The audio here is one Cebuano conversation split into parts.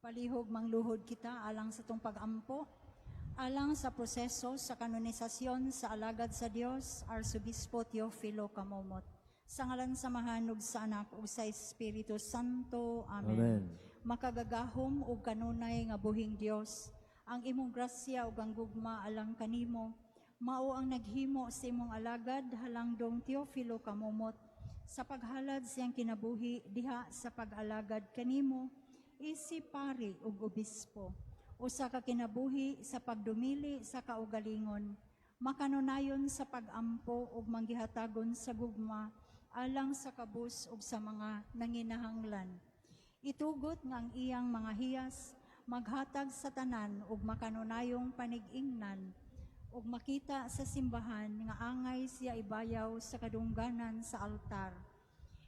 Palihog mangluhod kita alang sa atong pag-ampo, alang sa proseso sa kanonisasyon sa alagad sa Dios, Arsobispo Teofilo Camomot. Sa ngalan sa Amahan ug sa Anak ug sa Espiritu Santo. Amen. Amen. Makagagahom ug kanunay nga buhing Dios, ang imong grasya ug ang gugma alang kanimo, mao ang naghimo sa imong alagad halangdong Teofilo Camomot sa paghalad siyang kinabuhi diha sa pag-alagad kanimo, isip pari ug obispo, usa ka kinabuhi sa pagdumili sa kaugalingon, makanunayon sa pag-ampo ug manggihatagon sa gugma alang sa kabus ug sa mga nanginahanglan. Itugot nga ang iyang mga hiyas maghatag sa tanan ug makanunayong panig-ingnan ug makita sa simbahan nga angay siya ibayaw sa kadungganan sa altar.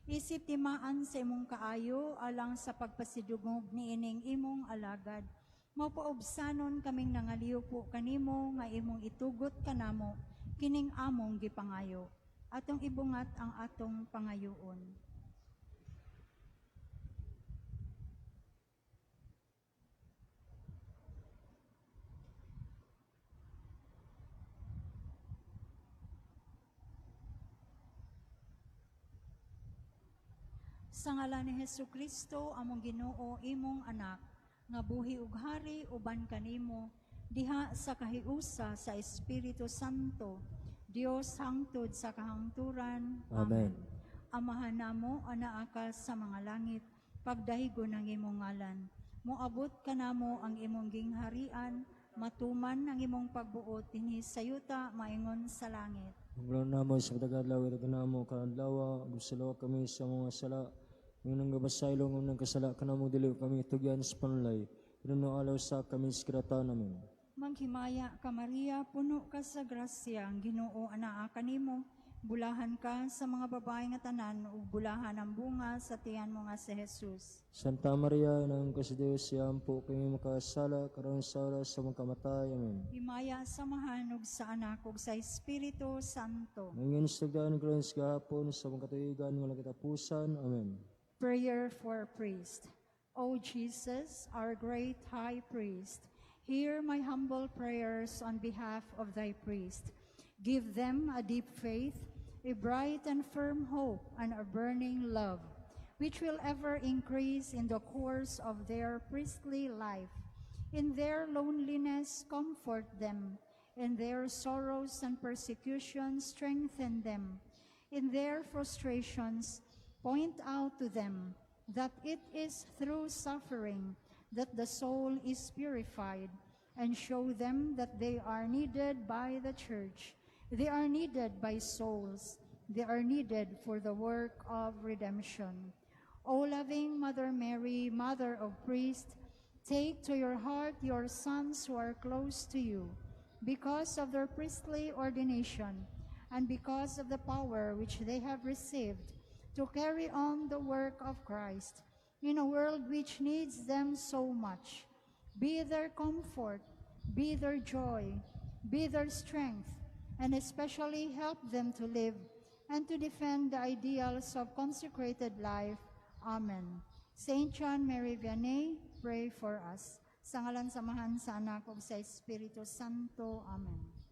Isip timaan sa imong kaayo alang sa pagpasidungog niining imong alagad. Mapaubsanon kaming nangaliw po kanimo nga imong itugot kanamo kining among gipangayo. Atong ibungat ang atong pangayoon. Sa ngalan ni Hesus Kristo, among Ginoo, imong anak, nga buhi ug hari uban kanimo diha sa kahiusa sa Espiritu Santo, Dios hangtod sa kahangturan. Amen. Amahan namo anaa ka sa mga langit, pagdahigon ang imong ngalan. Moabot kanamo ang imong gingharian, matuman ang imong pagbuot dinhi sa yuta maingon sa langit. Ang namo sa pagkadlaw, ito namo kaadlaw, gusalo kami sa mga sala. Ang nang gabasaylong ang nang kasala kanamo dili kami tugyan sa panulay. Pero alaw sa kami sa kirata namin. Manghimaya ka Maria, puno ka sa grasya, ang Ginoo anaa kanimo. Bulahan ka sa mga babae nga tanan ug bulahan ang bunga sa tiyan mo nga si Jesus. Santa Maria, inang ka sa Diyos, siyam po kami makasala, karon sa oras sa mga kamatay. Amen. Himaya sa Amahan ug sa Anak ug sa Espiritu Santo. Ngayon sa dagdagan karon sa gahapon sa mga katuigan nga katapusan. Amen. Prayer for priest. O Jesus, our great high priest, hear my humble prayers on behalf of thy priest. Give them a deep faith, a bright and firm hope, and a burning love, which will ever increase in the course of their priestly life. In their loneliness, comfort them. In their sorrows and persecution, strengthen them. In their frustrations, point out to them that it is through suffering that the soul is purified, and show them that they are needed by the church. They are needed by souls. They are needed for the work of redemption. O loving Mother Mary, Mother of priests, take to your heart your sons who are close to you, because of their priestly ordination and because of the power which they have received to carry on the work of Christ in a world which needs them so much. Be their comfort, be their joy, be their strength, and especially help them to live and to defend the ideals of consecrated life. Amen. Saint John Mary Vianney, pray for us. Sa ngalan sa Amahan, sa Anak, ug sa Espiritu Santo. Amen.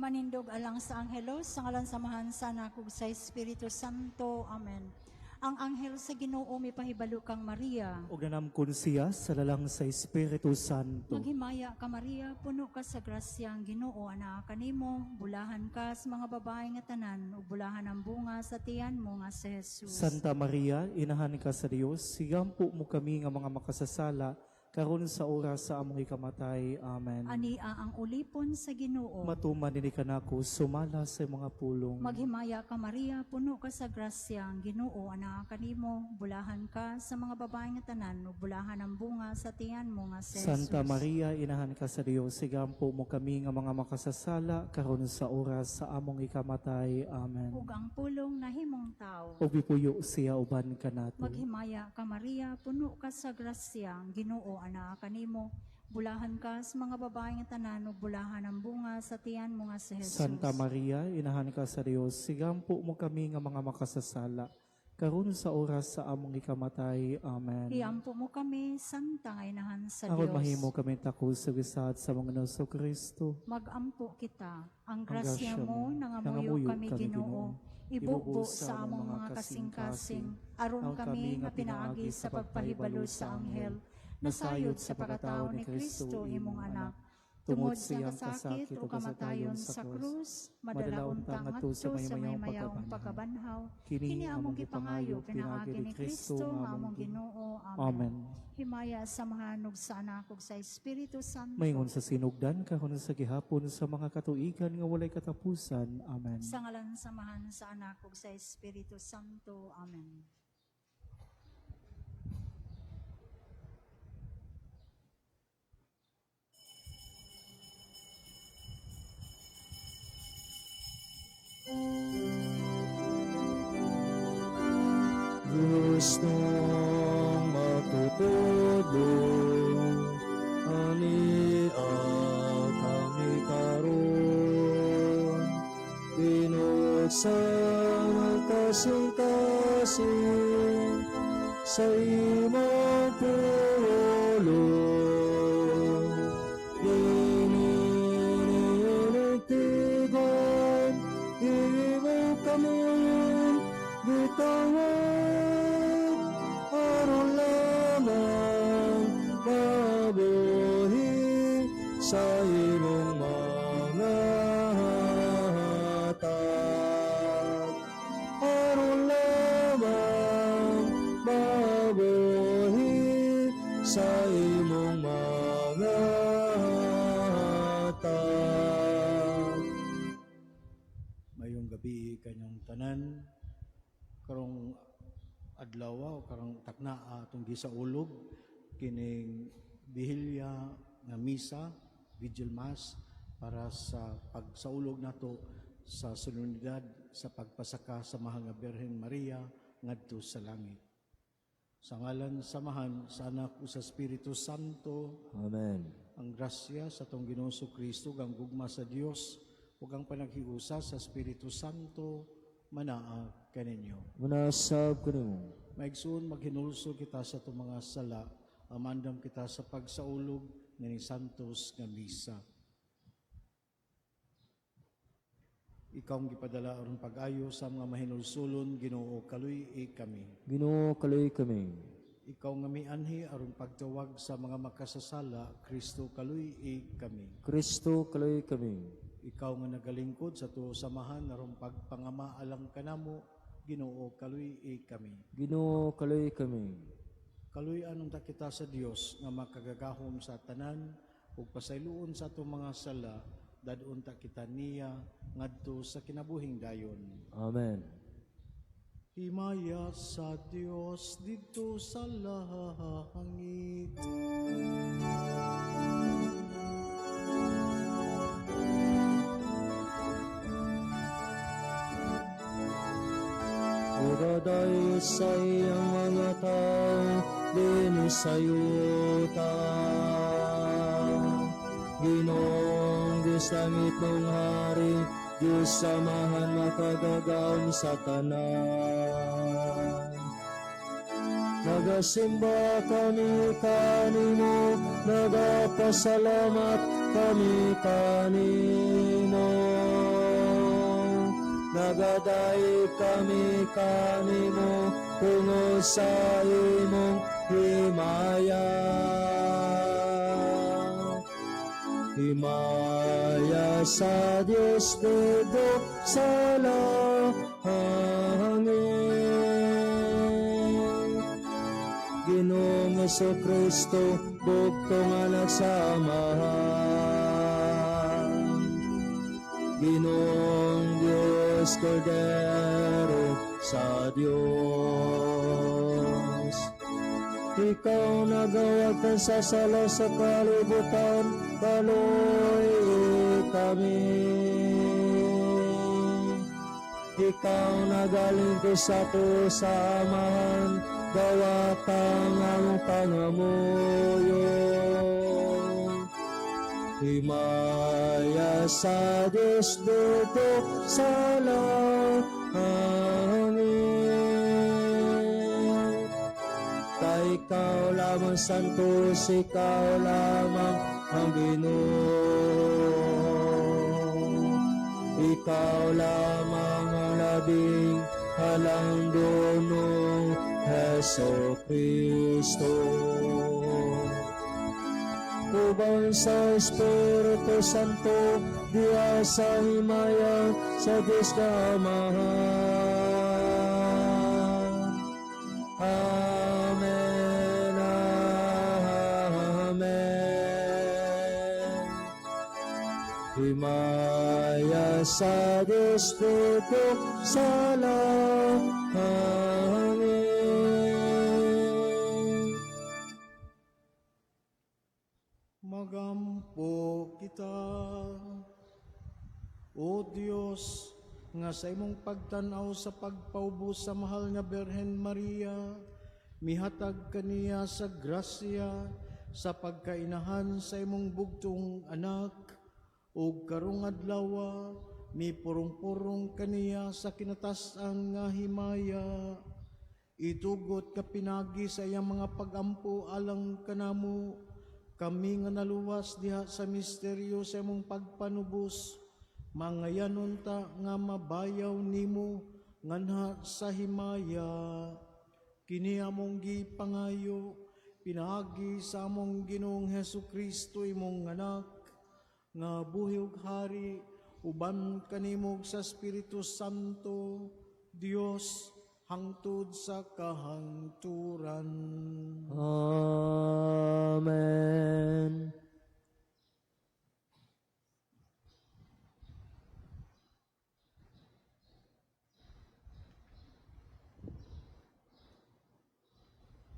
Manindog alang sa anghelos, sa ngalan sa Amahan, sa Anak ug sa Espiritu Santo. Amen. Ang anghel sa Ginoo mipahibalo kang Maria. Ug nanamkon siya sa lalang sa Espiritu Santo. Maghimaya ka Maria, puno ka sa grasya, ang Ginoo anaa kanimo, bulahan ka sa mga babae nga tanan ug bulahan ang bunga sa tiyan mo nga si Jesus. Santa Maria, inahan ka sa Dios, sigampo mo kami nga mga makasasala karon sa oras sa among ikamatay. Amen. Ania ang ulipon sa Ginoo. Matuman dinhi kanako sumala sa mga pulong. Maghimaya ka Maria, puno ka sa grasya, ang Ginoo anaa kanimo, bulahan ka sa mga babae nga tanan ug bulahan ang bunga sa tiyan mo nga si Santa Jesus. Maria, inahan ka sa Dios, sigampo mo kami nga mga makasasala karon sa oras sa among ikamatay. Amen. Ug ang pulong nahimong tao. Ug mipuyo siya uban kanato. Maghimaya ka Maria, puno ka sa grasya, ang Ginoo anaa kanimo, bulahan ka sa mga babae nga tanan ug bulahan ang bunga sa tiyan mo nga si Jesus. Santa Maria, inahan ka sa Dios, sigampo mo kami nga mga makasasala karon sa oras sa among ikamatay. Amen. Iampo mo kami, Santa nga inahan sa Aron Dios. mahimo kami takol sa gisad sa mga Noso Kristo. Magampo kita. Ang Ang grasya grasya mo, mo, nangamuyo nangamuyo kami, kami, Ginoo. Ginoo. Ibubo sa among mga kasing-kasing, aron ang kami nga pinaagi sa pagpahibalo sa anghel, nasayod sa pagkatao ni Kristo imong anak. Tungod sa iyang kasakit o kamatayon sa krus, madala unta ngadto sa maymayong pagkabanhaw. Kini among gipangayo pinaagi ni Kristo nga among Ginoo. Amen. Amen. Himaya sa mahanog sa anak ug sa Espiritu Santo. Maingon sa sinugdan karon sa gihapon sa mga katuigan nga walay katapusan. Amen. Sa ngalan sa Amahan, sa Anak ug sa Espiritu Santo. Amen. Gustong matutudlo, ania kami karon, binuksan ang kasing-kasing sa imong pulong. Gininigtigon, imo kami gitawag, aron lamang mabuhi sa imong mga hatag. Aron lamang mabuhi sa imong mga hatag. Mayong gabi kanyong tanan, karong adlaw o karong takna atong gisaulog kining bihilya nga misa, vigil mass, para sa pagsaulog nato sa solemnidad sa pagpasaka sa Mahal nga Birhen Maria ngadto sa langit. Sa ngalan sa Amahan, sa Anak ug sa Espiritu Santo. Amen. Ang grasya sa atong Ginoong Kristo, ang gugma sa Dios ug ang panaghiusa sa Espiritu Santo manaa kaninyo. Munasab kanimo. Maigsoon, maghinulsol kita sa atong mga sala, amandam kita sa pagsaulog ni Santos nga misa. Ikaw ang gipadala aron pag-ayo sa mga mahinulsulon, Ginoo, kaluy-i kami. Ginoo, kaluy kami. Ikaw nga mianhi aron pagtawag sa mga makasasala, Kristo, kaluy-i kami. Kristo, kaluy kami. Ikaw nga nagalingkod sa tuo samahan aron pagpangama alang kanamo, Ginoo, kaluy-i kami. Ginoo, kaluy kami. Kaluy-an unta kita sa Dios nga makagagahom sa tanan ug pasayloon sa atong mga sala, dad-on ta kita niya ngadto sa kinabuhing dayon. Amen. Himaya sa Dios didto sa langit. Ug sa iyang mga tao dinhi sa yuta. Ginoong Diyos langit mong hari, Diyos samahan makagagahom sa tanan. Nagasimba kami kanimo, nagapasalamat kami kanimo. Nagadaig kami kanimo tungod sa imong himaya. Himaya sa Dios didto sa langit. Ginoong Kristo, bugtong anak sa Amahan. Ginoong Diyos, Kordero sa Diyos. Ikaw nagawagtan sa sala sa kalibutan, kaloy kami. Ikaw nagalingkod sa ato sa Amahan, dawatang among pangamuyo. Himaya sa Diyos didto sa langit. Kay ikaw lamang santos, ikaw lamang ang Ginoo. Ikaw lamang ang labing halandonong Heso Kristo. Uban sa Espiritu Santo, diya sa himaya sa Diyos Amahan. Amen, Amen. Himaya sa Diyos didto sa langit. Magampo kita, O Dios, nga sa imong pagtan-aw sa pagpaubos sa mahal nga Birhen Maria, mihatag kaniya sa grasya sa pagkainahan sa imong bugtong anak, ug karong adlaw mipurong-purong kaniya sa kinatas-an nga himaya. Itugot ka pinagi sa iyang mga pagampo alang kanamo, kami nga naluwas diha sa misteryo sa imong pagpanubos, mangayanon ta nga mabayaw nimo nganha sa himaya. Kini among gipangayo, pinaagi sa among Ginoong Hesus Kristo imong anak, nga buhi ug hari uban kanimo sa Espiritu Santo, Dios, hangtod sa kahangturan. Amen.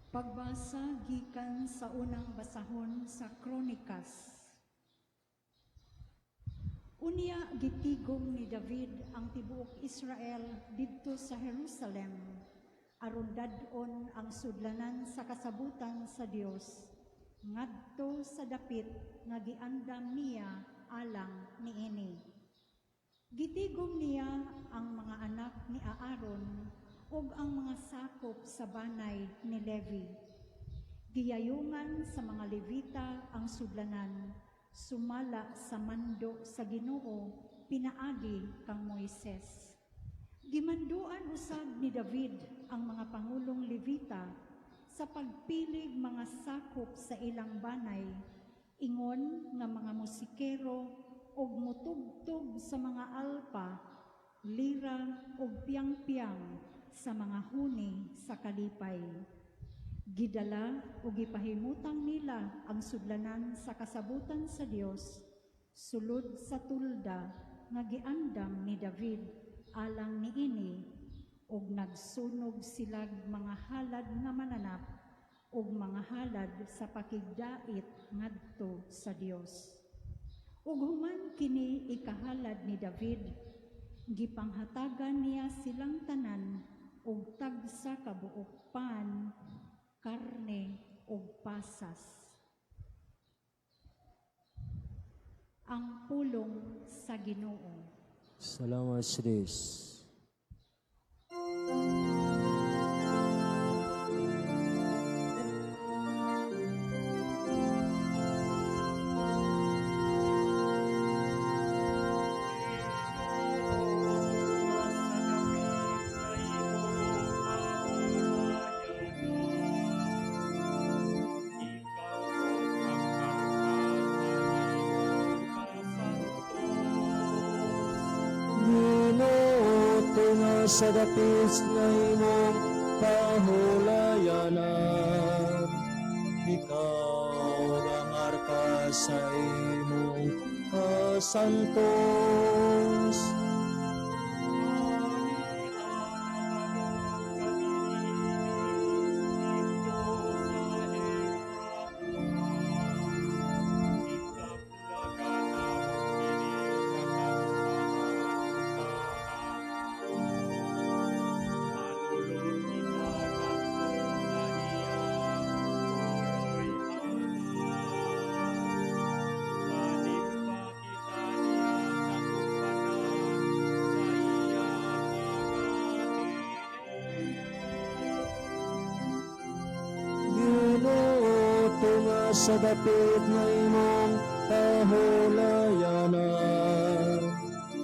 Pagbasa gikan sa unang basahon sa Kronikas. Unya gitigom ni David ang tibuok Israel didto sa Jerusalem, aron dad-on ang sudlanan sa kasabutan sa Dios, ngadto sa dapit nga giandam niya alang niini. Gitigom niya ang mga anak ni Aaron ug ang mga sakop sa banay ni Levi. Giyayungan sa mga Levita ang sudlanan, sumala sa mando sa Ginoo pinaagi kang Moises. Gimanduan usab ni David ang mga pangulong Levita sa pagpilig mga sakop sa ilang banay, ingon nga mga musikero og mutugtog sa mga alpa, lira og piyang-piyang sa mga huni sa kalipay. Gidala o gipahimutang nila ang sudlanan sa kasabutan sa Dios, sulod sa tulda nga giandam ni David alang niini, og nagsunog silag mga halad nga mananap og mga halad sa pakigdait ngadto sa Dios. Ug human kini ikahalad ni David, gipanghatagan niya silang tanan og tagsa ka buok pan, karne ug pasas. Ang pulong sa Ginoo. Salamat sa Diyos. tunga sa dapit nga imong pahulayanan. Ikaw ang arka sa imong kasantos. Ginoo, tunga sa dapit nga imong pahulayanan.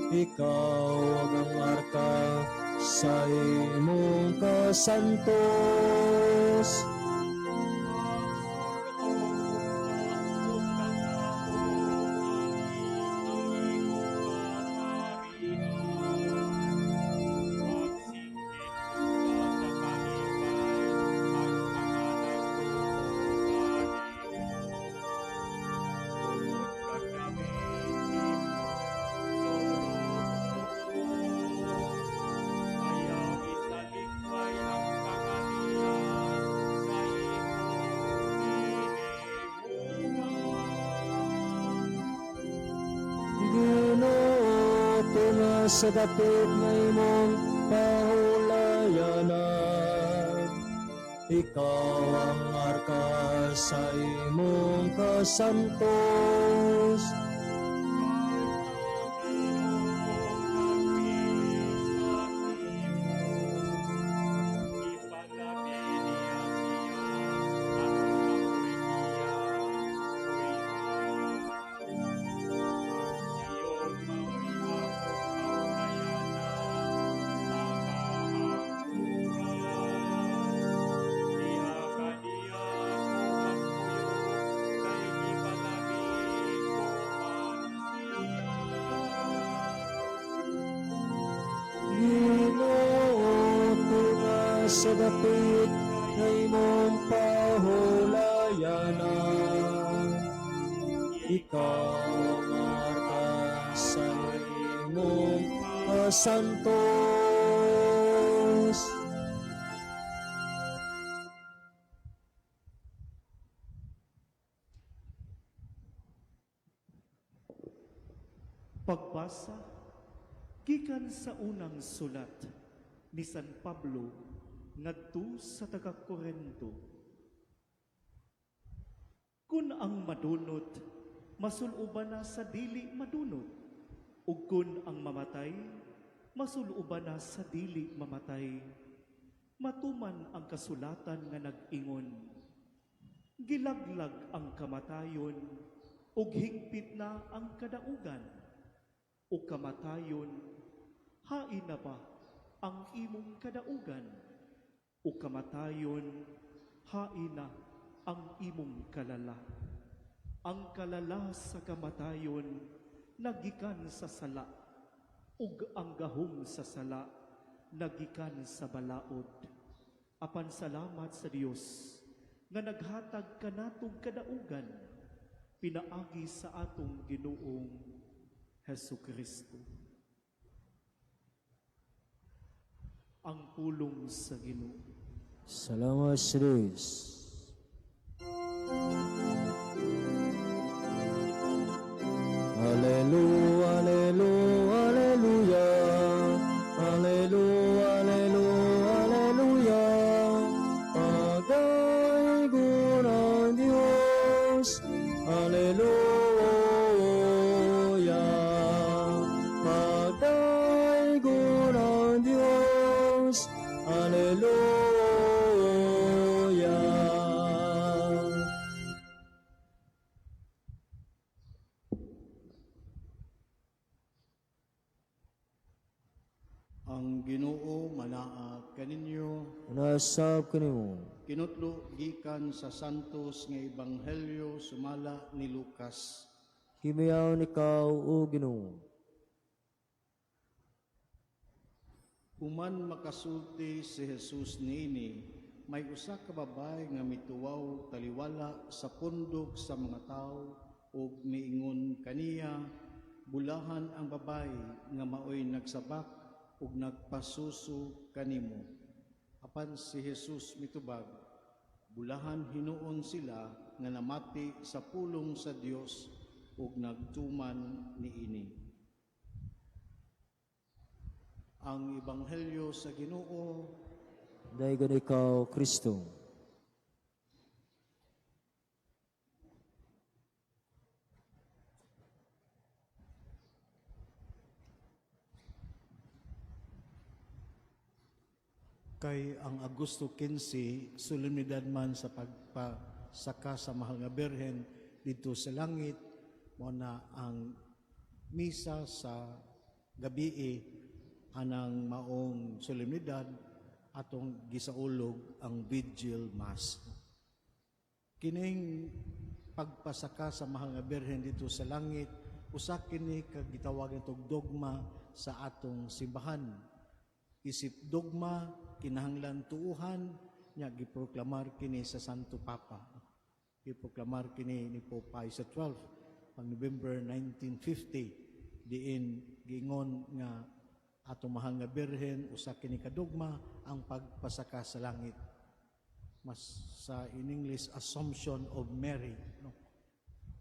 Ikaw ang arka sa imong kasantos. Ginoo, tunga sa dapit nga imong pahulayanan. Ikaw ang arka sa imong kasantos. Ginoo, tunga sa dapit nga imong pahulayanan. Ikaw ang arka sa imong kasantos. Pagbasa gikan sa unang sulat ni San Pablo ngadto sa taga-Korento. Kun ang madunot masul-uban na sa dili madunot, ug kun ang mamatay masul-uban na sa dili mamatay, matuman ang kasulatan nga nag-ingon, gilaglag ang kamatayon ug hingpit na ang kadaugan. O kamatayon, hain na ba ang imong kadaugan? O kamatayon, hain na ang imong kalala? Ang kalala sa kamatayon nagikan sa sala, ug ang gahom sa sala nagikan sa balaod. Apan salamat sa Dios nga naghatag kanatong kadaugan pinaagi sa atong Ginoong Hesus Kristo. Ang pulong sa Ginoo. Salamat sa Diyos. Alleluia, alleluia, alleluia. Alleluia, alleluia, alleluia. Pagaygon ang Diyos. Alleluia. Pagaygon ang Diyos. Alleluia. Ang Ginoo manaa kaninyo. Nasab kanimo. Kinutlo gikan sa Santos nga Ebanghelyo sumala ni Lucas. Himayaon ikaw, o Ginoo. Human makasulti si Jesus niini, may usa ka babaye nga mituwaw taliwala sa pundok sa mga tawo ug miingon kaniya, "Bulahan ang babaye nga maoy nagsabak ug nagpasuso kanimo." Apan si Jesus mitubag, "Bulahan hinuon sila nga namati sa pulong sa Dios ug nagtuman niini." Ang Ebanghelyo sa Ginoo. Daygon ikaw, Kristo. Kay ang Agosto 15, solemnidad man sa pagpasaka sa Mahal nga Birhen dito sa langit, mo na ang misa sa gabii anang maong solemnidad atong gisaulog ang Vigil Mass. Kining pagpasaka sa Mahal nga Birhen dito sa langit, usa kini ka gitawag natong dogma sa atong simbahan. Isip dogma, kinahanglan tuuhan, nya giproklamar kini sa Santo Papa. Giproklamar kini ni Pope Pius XII pang November 1950, diin giingon nga atong Mahal nga Birhen usa kini ka dogma ang pagpasaka sa langit. Mas sa in English, Assumption of Mary, no?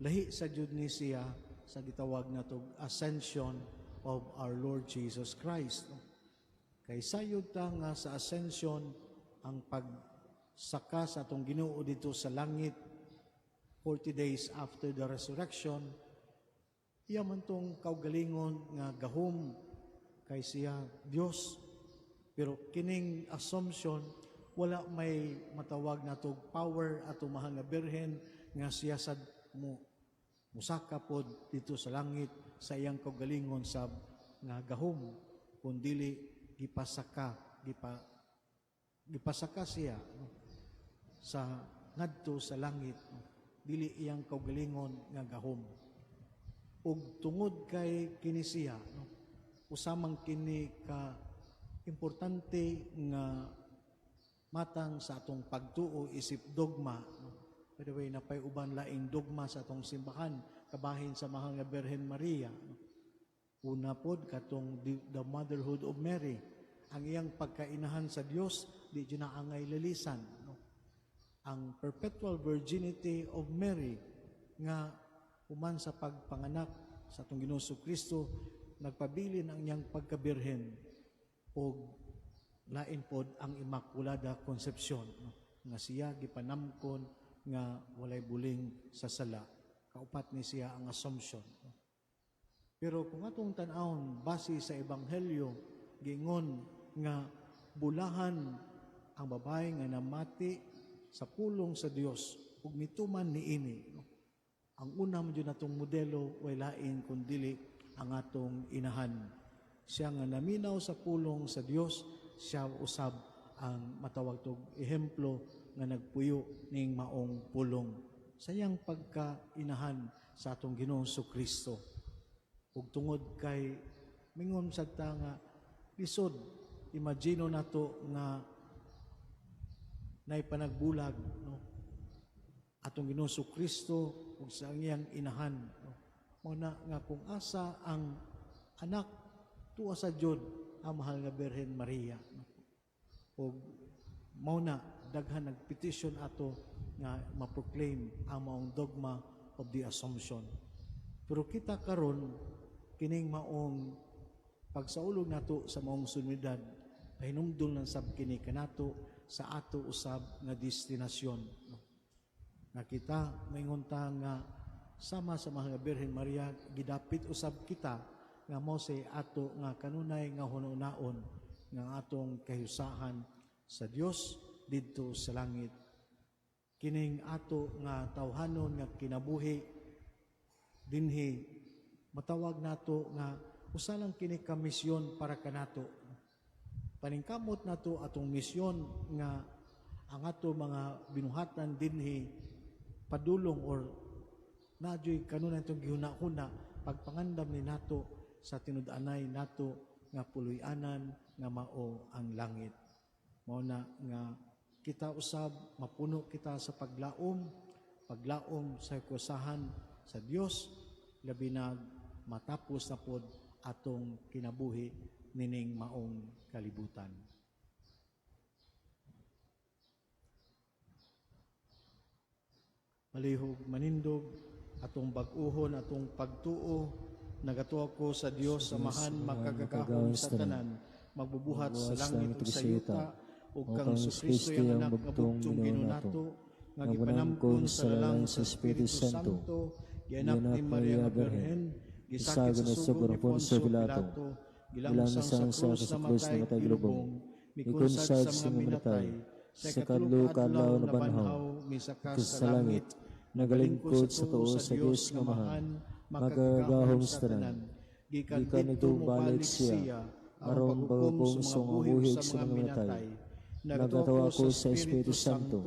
Lahi sa jud ni siya sa gitawag natog Ascension of our Lord Jesus Christ, no? Kay sayod ta nga sa Ascension, ang pagsaka sa atong Ginoo dito sa langit 40 days after the resurrection, iya man tong kaugalingon nga gahom kay siya Dios. Pero kining Assumption, wala may matawag natog power atong Mahal nga Birhen nga siya sad mo musaka pod dito sa langit sa iyang kaugalingon sab nga gahom, kundili gipasaka siya, no, sa ngadto sa langit, no, dili iyang kaugalingon nga gahom. Ug tungod kay kini siya, no, usamang kini ka importante nga matang sa atong pagtuo isip dogma, no. By the way, napay uban laing dogma sa atong simbahan kabahin sa Mahal nga Birhen Maria, no. Una pod katong the motherhood of Mary, ang iyang pagkainahan sa Dios di jud na angay lilisan, no. Ang perpetual virginity of Mary nga human sa pagpanganak sa atong Ginoong Kristo nagpabilin ang iyang pagkabirhen, og lain pod ang Immaculada Concepcion, no, nga siya gipanamkon nga walay buling sa sala. Kaupat ni siya ang Assumption, no. Pero kung atong tan-awon base sa Ebanghelyo, giingon nga bulahan ang babae nga namati sa pulong sa Dios ug mituman niini, no. Ang una man jud natong modelo way lain kun dili ang atong inahan. Siya nga naminaw sa pulong sa Dios, siya usab ang matawag tog ehemplo nga nagpuyo ning maong pulong sa iyang pagkainahan sa atong Ginoong Kristo. Ug tungod kay mingon sad ta nga lisod imagine nato nga naipanagbulag, no, atong Ginoong Kristo ug sa iyang inahan, no. Mao na nga kung asa ang anak, tuwa sa jud ang Mahal nga Birhen Maria, no. Ug mao na daghan nagpetisyon ato nga ma-proclaim ang maong dogma of the Assumption. Pero kita karon kining maong pagsaulog nato sa maong solemnidad, pahinumdum lang sab kini kanato sa ato usab nga destinasyon, no. Nga kita maingon ta nga sama sa Mahal nga Birhen Maria, gidapit usab kita nga mao say ato nga kanunay nga hunahunaon nga atong kahiusahan sa Dios didto sa langit. Kining ato nga tawhanon nga kinabuhi dinhi, matawag nato nga usa lang kini ka misyon para kanato. Paningkamot nato atong misyon nga ang ato mga binuhatan dinhi padulong or nadyoy kanunay itong gihuna-huna pagpangandam ni nato sa tinud-anay nato nga puloy-anan nga mao ang langit. Mao na nga kita usab mapuno kita sa paglaom, paglaom sa kusahan sa Dios, labi na matapos na pod atong kinabuhi nining maong kalibutan. Palihog manindog atong bag-uhon atong pagtuo, nagatuo ko sa Dios Amahan makagagahom sa tanan, magbubuhat sa langit ug sa yuta, ug kang Kristo iyang anak nga bugtong Ginoo nato, nga gipanamkon sa lalang sa Espiritu Santo, gianak ni Maria nga Birhen, gisakit sa sugo ni Poncio Pilato, gilangsang sa krus, namatay, gilubong, mikonsad sa mga minatay, sa ikatlo ka adlaw nabanhaw, misaka sa sa langit, langit, nagalingkod sa tuo sa Dios nga Amahan, magagahom sa tanan. Gikan Gikan didto didto mobalik balik siya, siya, aron aron paghukom paghukom sa mga buhi ug sa mga minatay. Nagatawa ko sa Espiritu Santo,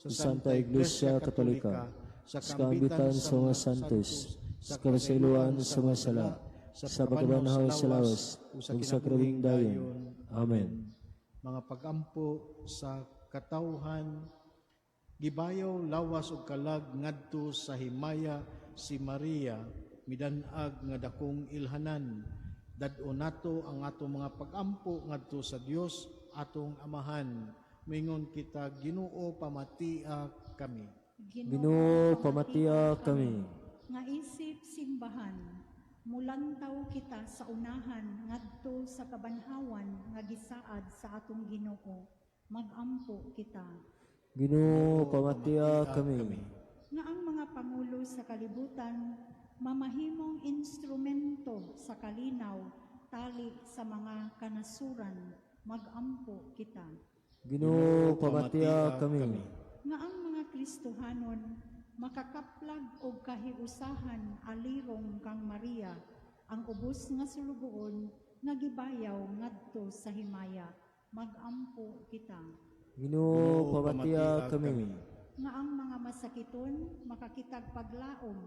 sa Santa Iglesia Katolika, sa sa kaambitan sa mga santos, sa kapasayloan sa mga sala, sa pagkabanhaw sa lawas, ug ug sa kinabuhing dayon. Amen. Mga pagampo sa katawhan, gibayaw lawas ug kalag ngadto sa himaya si Maria, midan-ag nga dakong ilhanan. Dad-o nato ang atong mga pagampo ngadto sa Dios atong Amahan. Mingon kita, Ginoo, pamatia kami. Ginoo, pamatia kami. Nga isip simbahan, mulantaw kita sa unahan ngadto sa kabanhawan nga gisaad sa atong Ginoo. Magampo kita. Ginoo, pamatia kami. Nga ang mga pangulo sa kalibutan mamahimong instrumento sa kalinaw tali sa mga kanasuran. Magampo kita. Ginoo, pamatia kami. Nga ang mga Kristohanon makakaplag og kahiusahan alirong kang Maria, ang ubos nga sulugoon nga gibayaw ngadto sa himaya. Magampo kita. Ginoo, pamatia kami. Nga ang mga masakiton makakitag paglaom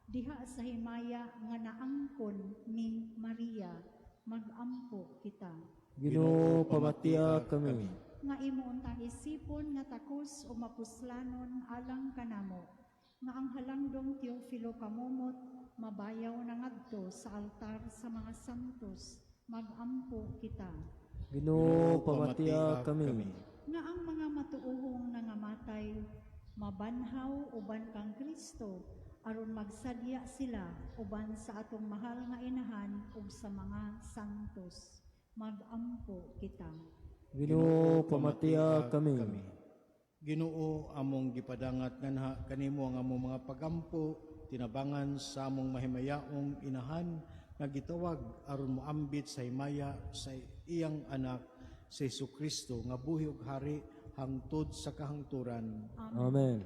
diha sa himaya nga naangkon ni Maria. Magampo kita. Ginoo, pamatia kami. Nga imo untang isipon nga takos o mapuslanon alang kanamo, nga ang halangdong Teofilo Kamomot mabayaw na ngadto sa altar sa mga santos. Magampo kita. Ginoo, pamatia kami. Nga ang mga matuohong nangamatay mabanhaw uban kang Kristo, aron magsadya sila uban sa atong mahal nga inahan ug sa mga santos. Magampo kita. Ginoo, pamatia kami. Ginoo, among gipadangat nganha kanimo ang among mga pagampo, tinabangan sa among mahimayaong inahan nga gitawag aron moambit sa himaya sa iyang anak si Hesukristo nga buhi ug hari hangtod sa kahangturan. Amen.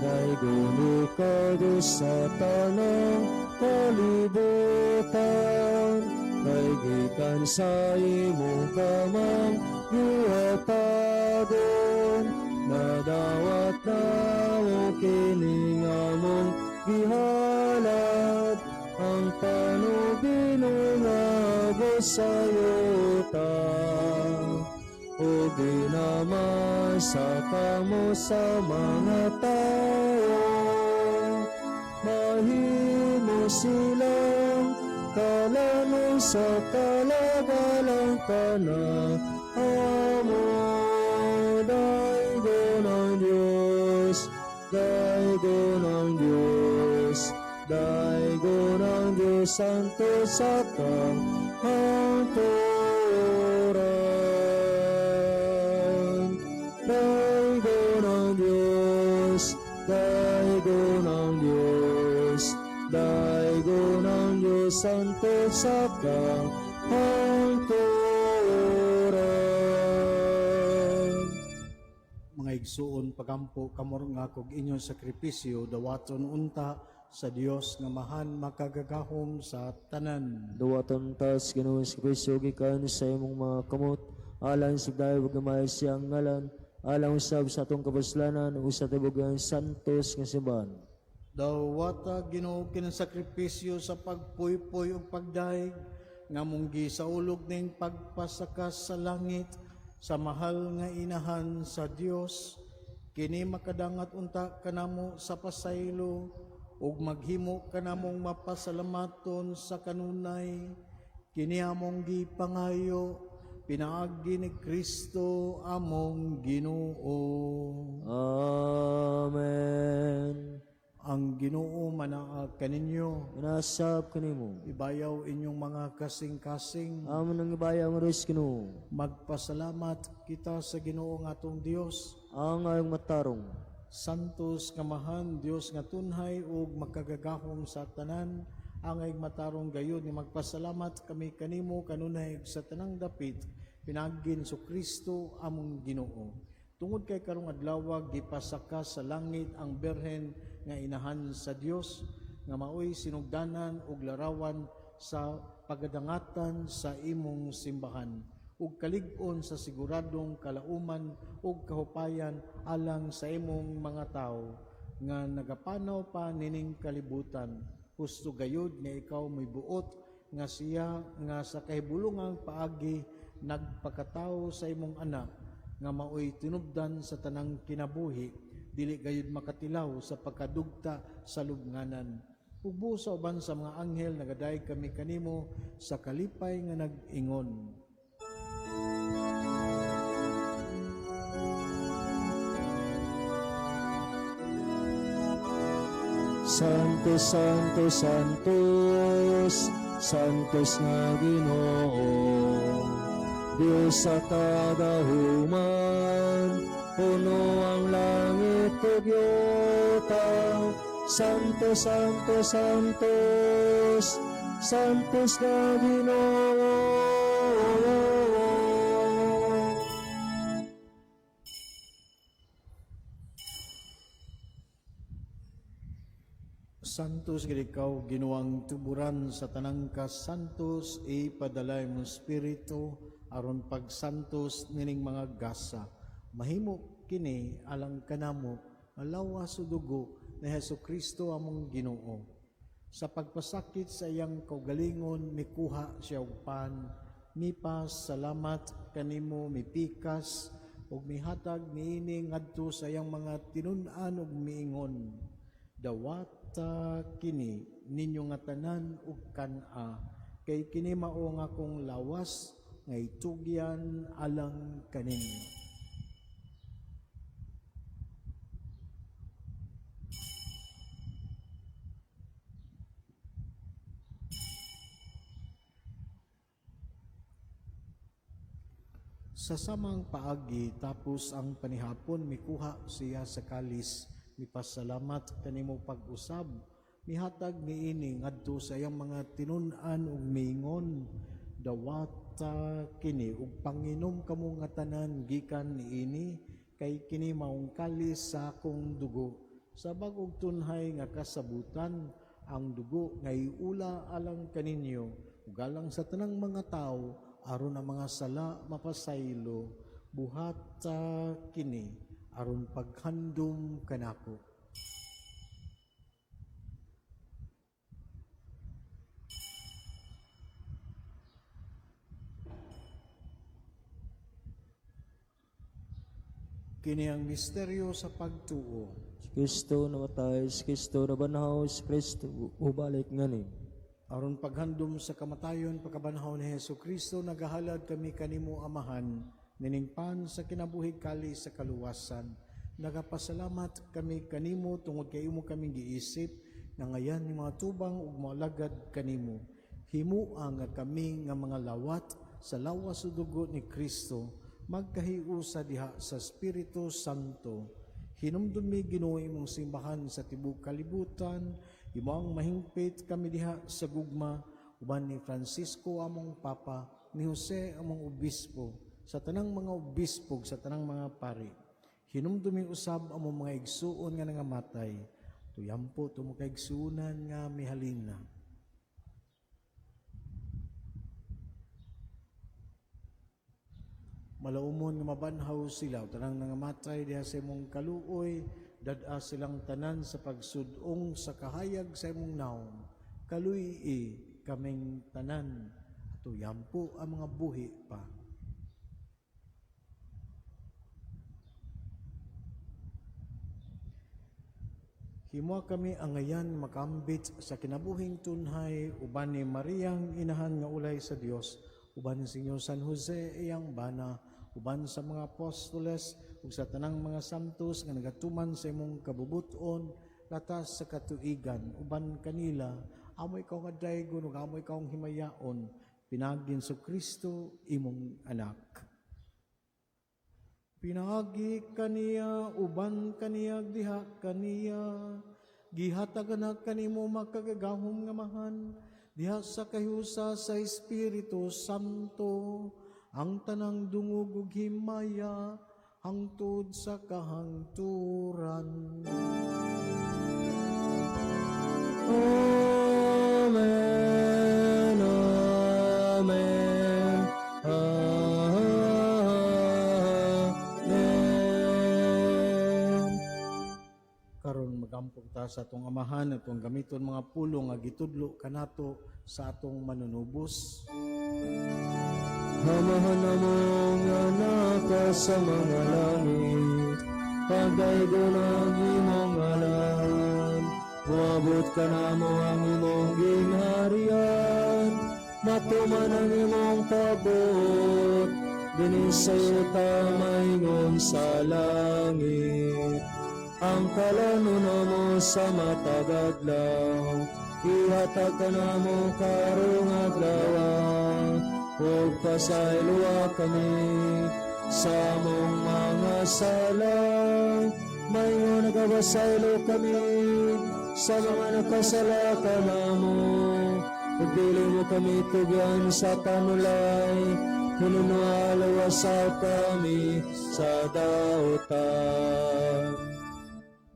Daiguni ka Diyos sa tanang kalibutan, kay gikan sa imong kamang gihatagон, nadawat namo kining among gihalad, ang panubino nga sa yuta. O ginamasa kamo sa mga tao, mahimo silang kalanoy sa kalagalang kana amo. Daigo ng Diyos, daigo ng Diyos, daigo ng Diyos, Santo sa kahangturan. Daigo ng Diyos, daigo ng Diyos, daigo ng Diyos, Santo sa kahangturan. Mga igsuon, pagampo kamor nga kog inyong sakripisyo dawaton unta sa Dios nga mahan makagagahom sa tanan. Duwaton tas Ginoo sa Kristo gikan sa imong mga kamot, alang sa dayo gamay siyang ngalan, Alang usab sa atong kapuslanan ug sa tibuok santos nga simbahan. Dawata Ginoo kining sakripisyo sa pagpuypoy ug pagdayeg nga among gisaulog ning pagpasakas sa langit sa mahal nga inahan sa Dios. Kini makadangat unta kanamo sa pasaylo ug maghimo kanamong mapasalamaton sa kanunay. Kini among gipangayo pinaagi ni Kristo among Ginoo. Amen. Ang Ginoo manaa kaninyo. Manasab kanimo. Ibayaw inyong mga kasing-kasing. Amon nang ibayaw nga Diyos Ginoo. Magpasalamat kita sa Ginoo nga atong Dios. Ang ayong matarong. Santos kamahan Dios nga tunhay ug makagagahom sa tanan, angay matarong gayud nga magpasalamat kami kanimo kanunay sa tanang dapit pinaagi ni Kristo among Ginoo. Tungod kay karong adlaw gipasaka sa langit ang Birhen nga inahan sa Dios nga maoy sinugdanan ug larawan sa pagadangatan sa imong simbahan ug kalig-on sa siguradong kalauman ug kahupayan alang sa imong mga tawo nga nagapanaw pa nining kalibutan. Husto gayud nga ikaw mibuot nga siya nga sa kahibulungang paagi nagpakatawo sa imong anak nga maoy tinubdan sa tanang kinabuhi, dili gayud makatilaw sa pagkadugta sa lubnganan. Ug sa uban sa mga anghel nagadayeg kami kanimo sa kalipay nga nag-ingon. Santo, Santo, Santos, Santos nga Ginoo. Dios sa kagahuman, puno ang langit ug yuta. Santo, Santo, Santos, Santos nga Ginoo. Santos gid ikaw Ginoong tuburan sa tanang kasantos, ipadala imong Espiritu aron pagsantos nining mga gasa. Mahimo kini alang kanamo nga lawas ug dugo ni Hesus Kristo among Ginoo. Sa pagpasakit sa iyang kaugalingon mikuha siya og pan, mipasalamat kanimo, mipikas ug mihatag niini ngadto sa iyang mga tinun-an ug miingon: Dawata kini ninyo nga tanan ug kan-a, kay kini mao nga akong lawas nga itugyan alang kaninyo. Sa samang paagi tapos ang panihapon mikuha siya sa kalis, mipasalamat kanimo pag-usab, mihatag niini ngadto sa iyang mga tinun-an ug miingon: Dawata kini ug panginom kamo nga tanan gikan niini, kay kini maong kalis sa akong dugo sa bag-ong tunhay nga kasabutan, ang dugo nga iula alang kaninyo ug alang sa tanang mga tawo aron ang mga sala mapasaylo. Buhata kini aron paghandom kanako. Kini ang misteryo sa pagtuo. Si Kristo namatay, si Kristo nabanhaw, si Kristo ubalik ngani. Aron paghandom sa kamatayon pagkabanhaw ni Hesus Kristo, nagahalad kami kanimo Amahan, niningpan sa kinabuhi kali sa kaluwasan. Nagapasalamat kami kanimo tungod kay imo kaming giisip nga ngayan ni mga tubang ug moalagad kanimo. Himua nga kami nga mga lawat sa lawas ug dugo ni Kristo magkahiusa diha sa Espiritu Santo. Hinumdumi Ginoo imong simbahan sa tibuok kalibutan, imong mahingpit kami diha sa gugma uban ni Francisco among Papa, ni Jose among Obispo, sa tanang mga obispo, sa tanang mga pari. Hinumdumi usab among mga igsuon nga nangamatay, tuyampo tumo ka igsuonan nga mihalin na. Malaumon nga mabanhaw sila, tanang nangamatay diha sa imong kaluoy, dad-a silang tanan sa pagsudong sa kahayag sa imong naong. Kaluy-i kaming tanan, ato yampo ang mga buhi pa. Himua kami angayan makambit sa kinabuhing tunhay uban ni Mariang inahan nga ulay sa Dios, uban ni Senyor San Jose iyang bana, uban sa mga apostoles ug sa tanang mga santos nga nagatuman sa imong kabubuton latas sa katuigan, uban kanila amo ikaw nga daygon ug amo ikaw ang himayaon pinaagi ni Kristo imong anak. Pinaagi kaniya, uban kaniya, diha kaniya, gihatag na kanimo makagagahom nga mahan, diha sa kahiusa sa Espiritu Santo, ang tanang dungog ug himaya, hangtod sa kahangturan. Amen, amen, amen. Karon magampok ta sa atong amahan atong gamiton mga pulong nga gitudlo kanato sa atong manunubos. Amahan namo nga naka sa mga langit, pagdaygon ang imong ngalan, moabot kanamo ang imong gingharian, matuman ang imong pabuot, dinhi sa yuta maingon sa langit. Ang kalanon namo sa matag adlaw, ihatag kanamo karong adlaw, ug pasayloa kami sa among mga sala, maingon nagabasaylo kami sa mga nakasala kanamo. Ug dili mo kami tugyan sa panulay, hinunualawasa kami sa dautan.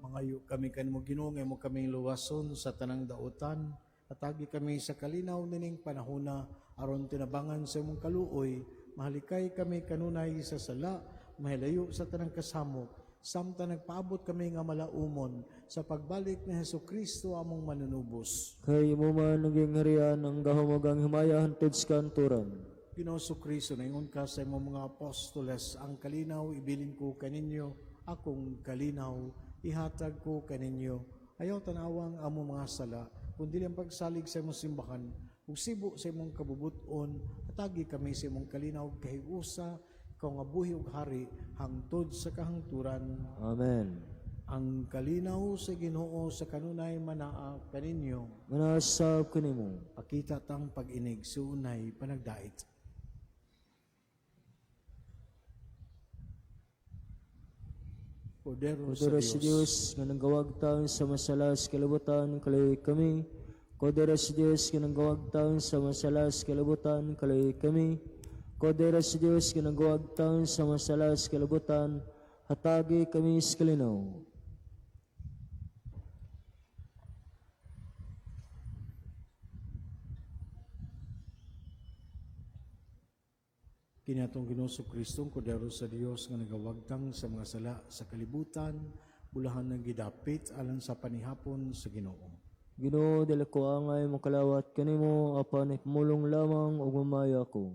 Mangayo kami kanimo Ginoo, nga imo kaming luwason sa tanang dautan, atagi kami sa kalinaw nining panahona, aron tinabangan sa imong kaluoy, mahalikay kami kanunay sa sala, mahilayo sa tanang kasamok, samtang nagpaabot kami nga malaumon sa pagbalik ni Hesus Kristo among manunubos. Kay imo man naging harian ang gahom ug ang himaya hantod sa kanturan. Ginoo Kristo, naingon ka sa imong mga apostoles, ang kalinaw ibilin ko kaninyo, akong kalinaw ihatag ko kaninyo. Ayaw tanawang among mga sala, kundi ang pagsalig sa imong simbahan, ug sibo sa imong kabubuton, atagi kami sa imong kalinaw kahiusa, ikaw nga buhi ug hari hangtod sa kahangturan. Amen. Ang kalinaw sa Ginoo sa kanunay manaa kaninyo. Manasab kanimo. Pakita tang pag-inig suunay panagdait. Kordero sa Kordero sa Dios, Dios nga nanggawagtan sa masalas kalibutan, kalayo kami. Kordero sa Dios nga nanggawagtan sa masalas kalibutan, kalayo kami. Kordero sa Dios nga nanggawagtan sa masalas kalibutan, hatagi kami sa kalinaw. Kini atong Ginoo Kristo, Kordero sa Dios nga nagawagtang sa mga sala sa kalibutan, bulahan ng gidapit alang sa panihapon sa Ginoo. Ginoo, dili ko angay makalawat kanimo, apan ipamulong lamang ug mamaya ko.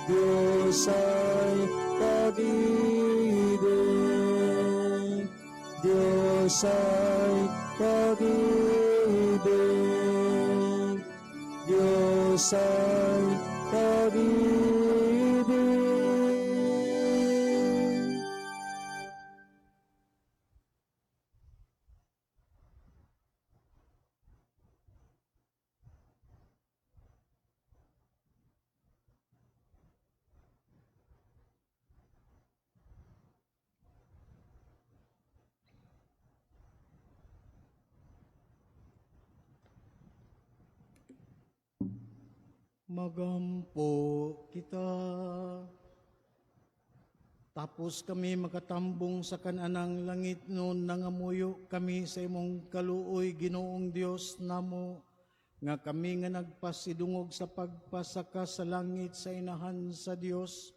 Diyos ay pag-ibig. Diyos ay pag-ibig. Diyos ay pag-ibig. Magampo kita. Tapos kami makatambong sa kananang langit noon, nangamuyo kami sa imong kaluoy, Ginoong Dios namo, nga kami nga nagpasidungog sa pagpasaka sa langit sa inahan sa Dios,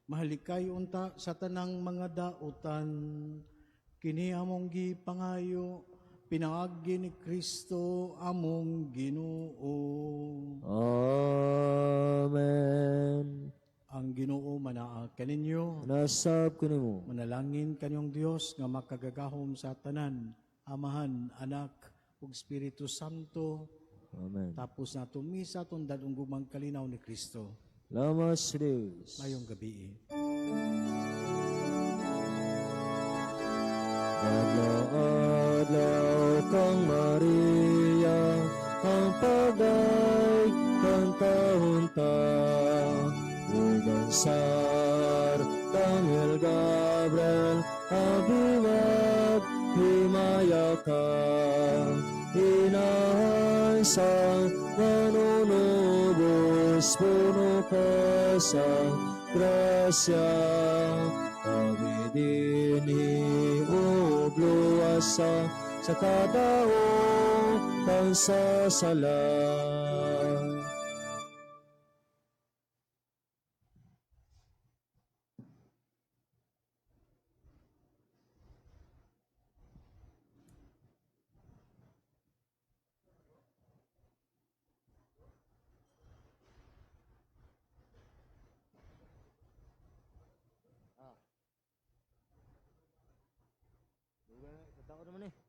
mahalikay unta sa tanang mga dautan. Kini among gipangayo pinaagi ni Kristo among Ginoo. Amen. Ang Ginoo manaa kaninyo. Nasab kanimo. Manalangin kanyong Dios nga makagagahom sa tanan, Amahan, Anak, ug Espiritu Santo. Amen. Tapos nato misa atong dadong gumang kalinaw ni Kristo. Lamas Dios. Mayong gabi. Adlaw-adlaw kang Maria, ang pagay kantahunta. Ugan sar Daniel Gabriel, abiwag himaya ka. Inahan sa manunubos, puno ka sa grasya. Kami dinhi ug luwasa sa kadaong sa sala. Tao naman eh.